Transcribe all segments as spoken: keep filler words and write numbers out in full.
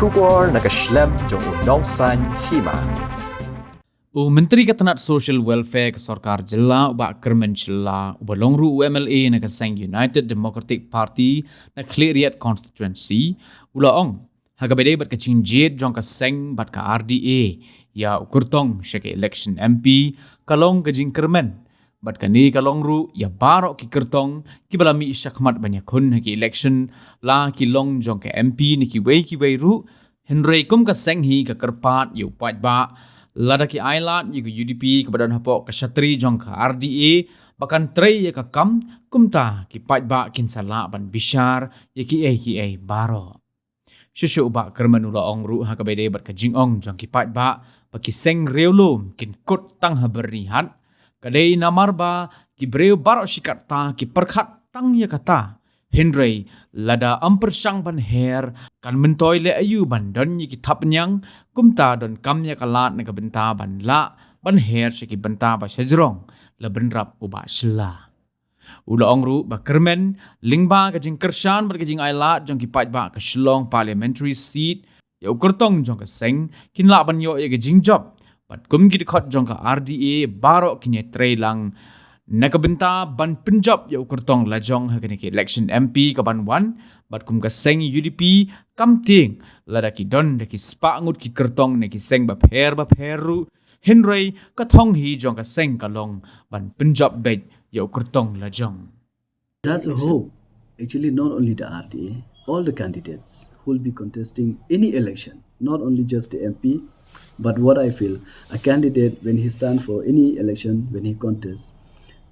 Khubor na ka shlem jong u nongsaiñ hima. U Myntri ka tnat Social Welfare ka sorkar jylla, u Bah Kyrmen Shylla, uba long ruh u M L A na ka seng United Democratic Party na Khliehriat Constituency, u la ong ha kaba ïadei bad ka jingjied jong ka seng bad ka R D A ïa u kyrtong sha ka election M P ka long ka jingkyrmen. Bad kane ka long ruh ïa baroh ki kyrtong kiba la mih shakhmat ban ïakhun ha ki election, la ki long jong ka M P ne kiwei kiwei ruh. Hynrei kum ka seng hi ka kyrpad ïa u paidbah, lada ki ailad ïa ka U D P kaba don hapoh ka shatri jong ka R D A ba kan trei ïa ka kam, kumta ki paidbah kin sa lah ban bishar ïa kiei kiei baroh. Shuh shuh u Bah Kyrmen u la ong ruh ha kaba ïadei bad ka jingong jong ki paidbah ba ki seng riewlum kin kut tang ha Byrnihat, ka dei namar ba ki briew baroh shi katta ki pyrkhat tang ïa kata. Hynrei lada ym pyrshang ban her, kan myntoi leh aïu ban don ïa ki thapniang, kumta donkam ïa ka lad na ka bynta ban lah ban her sha ki bynta ba shajrong, la bynrap u Bah Shylla. U la ong ruh ba kyrmen lyngba ka jingkyrshan bad ka jingailad jong ki paidbah ka Shillong Parliamentary Seat ïa u kyrtong jong ka seng, kin lah ban ïoh ïa ka jingjop. Bad kum ki dkhot jong ka R D A baroh kin ïatrei lang na ka bynta ban pynjop ïa u kyrtong lajong ha kane ka election M P kaban wan. Bad kum ka seng U D P kam tieng lada ki don da ki spah ngut ki kyrtong na ki seng bapher bapher ruh, hynrei ka thong hi jong ka seng ka long ban pynjop beit ïa u kyrtong lajong. That's a hope. Actually, not only the R D A, all the candidates who will be contesting any election, not only just the M P, but what I feel, a candidate, when he stand for any election, when he contests,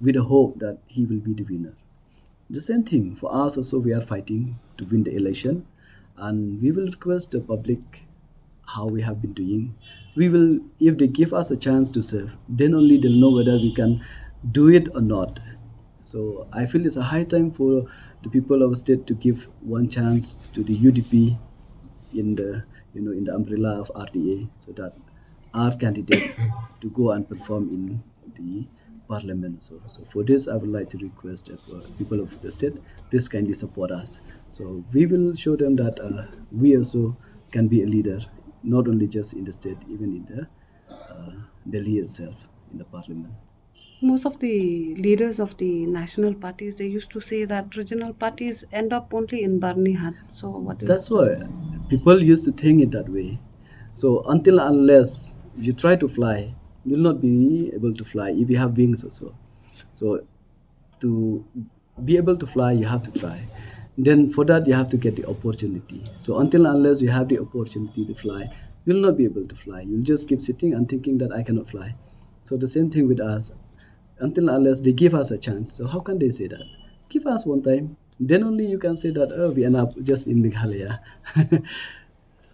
with a hope that he will be the winner. The same thing for us also, we are fighting to win the election, and we will request the public how we have been doing. We will, if they give us a chance to serve, then only they'll know whether we can do it or not. So I feel it's a high time for the people of state to give one chance to the U D P in the, you know, in the umbrella of R D A, so that our candidate to go and perform in the parliament. So, so for this, I would like to request that for people of the state, please kindly support us. So we will show them that uh, we also can be a leader, not only just in the state, even in the uh, Delhi itself, in the parliament. Most of the leaders of the national parties, they used to say that regional parties end up only in Byrnihat. So what do you That's why people used to think it that way. So until unless you try to fly, you'll not be able to fly if you have wings also. So to be able to fly, you have to try. Then for that, you have to get the opportunity. So until unless you have the opportunity to fly, you'll not be able to fly. You'll just keep sitting and thinking that I cannot fly. So the same thing with us. Until unless they give us a chance, so how can they say that? Give us one time. Then only you can say that, oh, we end up just in Meghalaya.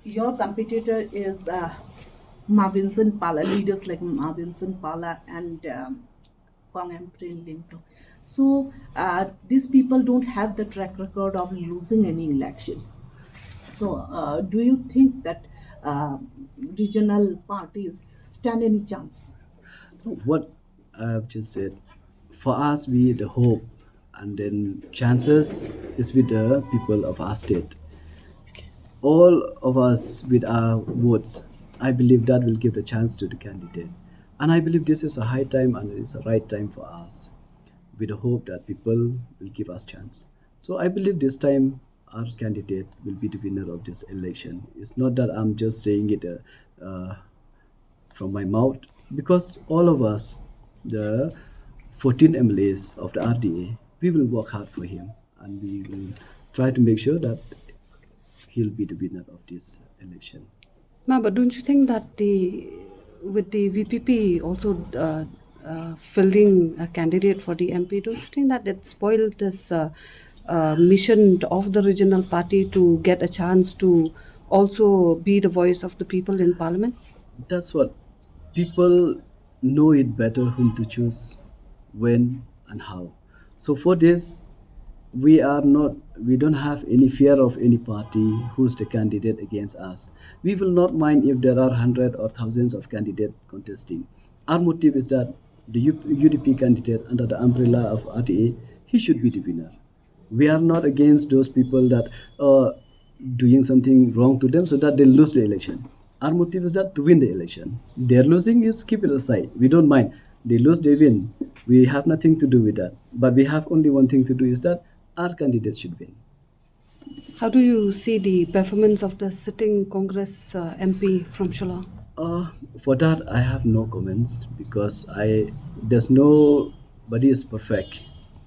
Your competitor is uh, Ma Vincent Pala, leaders like Ma Vincent Pala and um, Kong Ampareen Lyngdoh. So uh, these people don't have the track record of losing any election. So uh, do you think that uh, regional parties stand any chance? What I have just said, for us, we the hope, and then chances is with the people of our state. All of us with our votes, I believe that will give the chance to the candidate. And I believe this is a high time and it's a right time for us, with the hope that people will give us chance. So I believe this time our candidate will be the winner of this election. It's not that I'm just saying it uh, uh, from my mouth, because all of us, the fourteen M L As of the R D A, we will work hard for him and we will try to make sure that he'll be the winner of this election. Ma, but don't you think that the with the V P P also uh, uh, fielding a candidate for the M P, don't you think that it spoiled this uh, uh, mission of the regional party to get a chance to also be the voice of the people in parliament? That's what people know it better whom to choose, when, and how. So for this, we are not, we don't have any fear of any party who's the candidate against us. We will not mind if there are hundred or thousands of candidates contesting. Our motive is that the U- U D P candidate under the umbrella of R D A, he should be the winner. We are not against those people that uh, doing something wrong to them so that they lose the election. Our motive is that to win the election. Their losing is keep it aside. We don't mind. They lose, they win. We have nothing to do with that. But we have only one thing to do is that our candidate should win. How do you see the performance of the sitting Congress uh, M P from Shillong? Uh, for that, I have no comments because I there's nobody is perfect,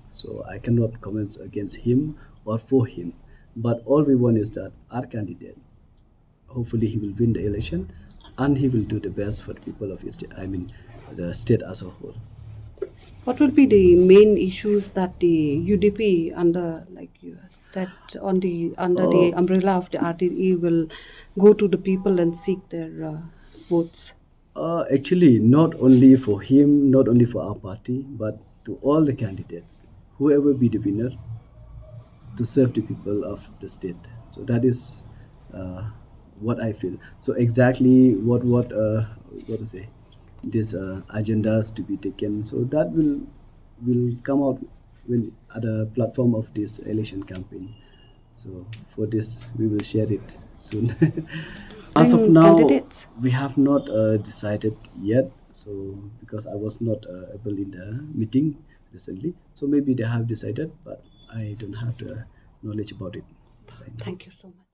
so I cannot comment against him or for him. But all we want is that our candidate, hopefully, he will win the election, and he will do the best for the people of East. I mean, the state as a whole. What will be the main issues that the U D P under, like you said, on the under the Oh. umbrella of the R T E will go to the people and seek their uh, votes? Uh, actually, not only for him, not only for our party, but to all the candidates, whoever be the winner, to serve the people of the state. So that is uh, what I feel. So exactly what what uh, what to say, these uh, agendas to be taken. So that will will come out when at the platform of this election campaign. So for this, we will share it soon. As of And now, candidates? We have not uh, decided yet. So because I was not uh, able in the meeting recently, so maybe they have decided, but I don't have the knowledge about it. Thank you so much.